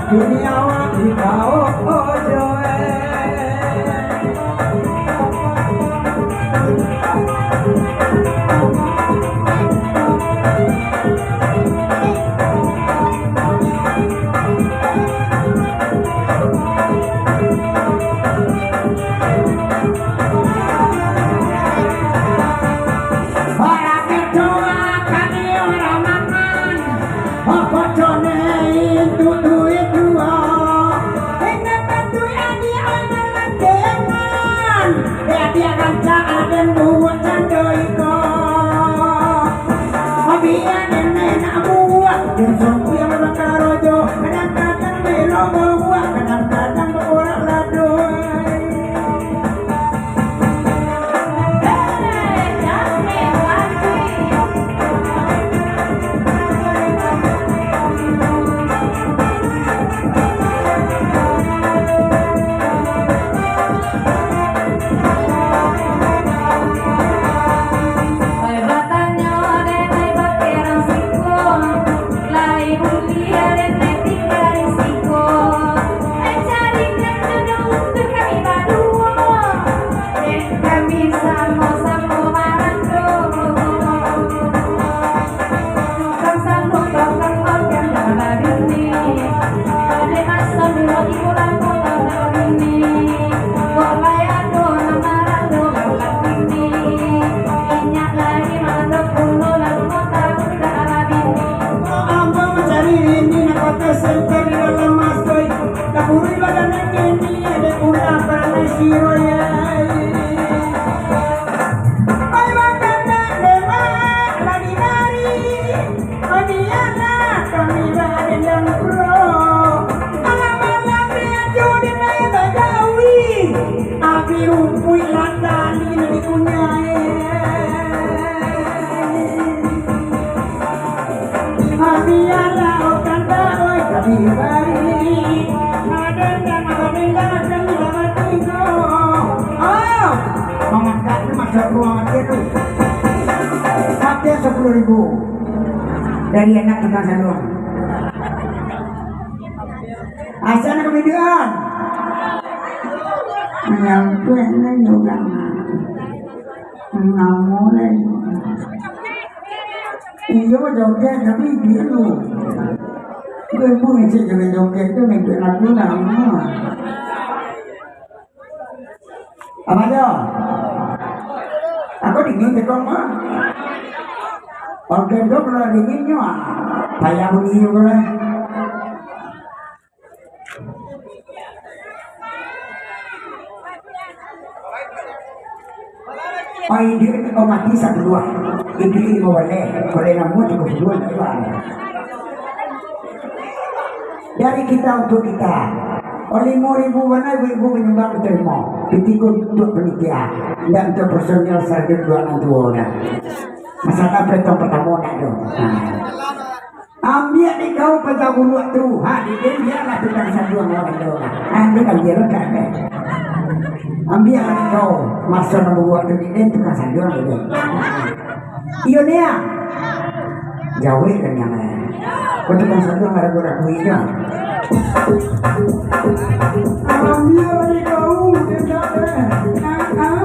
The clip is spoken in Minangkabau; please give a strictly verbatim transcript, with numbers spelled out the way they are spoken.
Dunia awak di bawah ojo, eh. Barangkek doa kami orang mangan, apa cone itu duit dua. Ingat bantu adi anak landengan, dia rancak aden buat cando iko. Biar nenek nak buat, dia sopir bakarojo, kadang-kadang melo babuak, kadang-kadang baborak ladoi. Ambo mancari ini nak kota senter di dalam masoi. Kaburi badan kini ada ulah panas siro ya. Ai bakana lemak lari-lari. Adialah kami badan dan pro. Alam-alam dia jauh di naik bagawi. Abi rumpuik lah tali nak dipunyai. Biarlah orang tahu kami bari. Ada yang ada yang kami dapat tinggal. Oh, mangangkatnyo masuk ruang mati tu. Hadiah sepuluh ribu dari anak tukang saluang. Asa nak kemudian. Nyampe ni orang. Namo lai. Iyo, joget, tapi ibu. Ibu ngecek joget-joget tu, ngecek lagu namo. Apa tu? Aku dingin tekong mah. Organ tu kalau dingin nyo, ah, payah bunyi tu lah. Oh, iduik, oh, mati sapuluah. Iduik limo baleh, baleh namo tigo puluah, iduik. Dari kita untuk kita. Oh, limo ribu bana ibu-ibu manyumbang, tarimo. Pitih ko untuak panitia. Indak untuak personil sarjun duo nan tuo dah. Masalah petong partamo nak tu. Nah. Ambiak dek kau paja buruak tu. Ha, dek den bialah tukang saduang urang tu. Ha, tu kan dia lekat, eh. Ambiak lah dek kau maso nan buruak tu, dek den tukang saduang, dek den. Iyo, Nia. Jawek kan yang, eh. Kau tukang saduang ragu-ragu inyo. Ambiak lah dek kau, dek den, eh. Ha, ha.